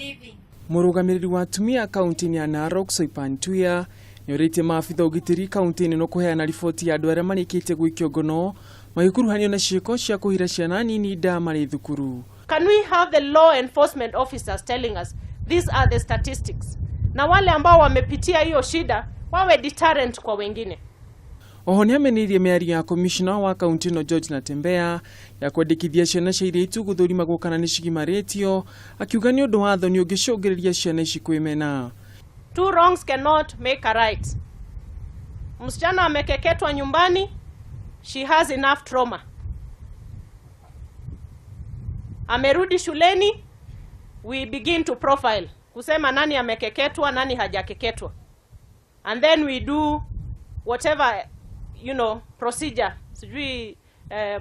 living. Mũrũgamĩrĩri wa atumia kaunti-inĩ ya Narok Soipan Tuya nĩorĩtie maabitha ũgitĩri kaunti-inĩ ĩno kũheana riboti ya andũ arĩa marĩkĩtie gũikio ngono magĩkuruhanio na ciĩko cia kũhira ciana nini nda marĩ thukuru. Can we have the law enforcement officers telling us these are the statistics, na wale ambao wamepitia hiyo shida wawe deterrent kwa wengine. Oho nĩameneirie mĩario ya komishona wa kaunti ĩno George Natembeya ya kwendekithia ciana cia airĩtu gũthũrimagwo kana nĩ cigimarĩtio, akiuga nĩ ũndũ wa thoni ũngĩcũngĩrĩria ciana ici kwĩmena. Two wrongs cannot make a right. Msichana amekeketwa nyumbani, she has enough trauma. Amerudi shuleni, we begin to profile kusema nani amekeketwa, nani hajakeketwa, and then we do whatever procedure. Sijui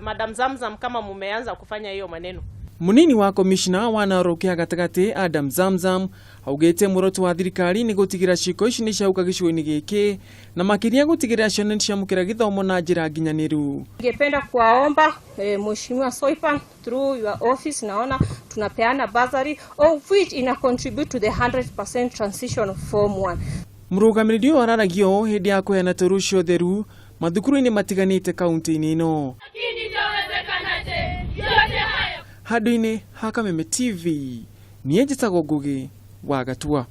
Madam Zamzam kama mumeanza kufanya hiyo maneno. Munini wa komishna wa Narok ya gatagatĩ Adam Zamzam augĩte muoroto wa thirikari nĩ gũtigĩra ciĩko ici nĩ ciahuka gĩcigo-inĩ gĩkĩ na makĩria gũtigĩrĩra ciana nĩ ciamũkĩra gĩthomo na njĩra nginyanĩru. Ningependa kuwaomba Mheshimiwa Soipan, through your office naona tunapeana bursary of which ina contribute to the 100% transition form 1. Mũrũgamĩrĩri ũyũ araragia ũũ hĩndĩ ya kũheana tũrũ cia ũtheru mathukuru-inĩ matiganĩte kaunti-inĩ ĩno. Handũ-inĩ ha Kameme TV, niĩ njĩtagwo Ngũgĩ wa Gatua.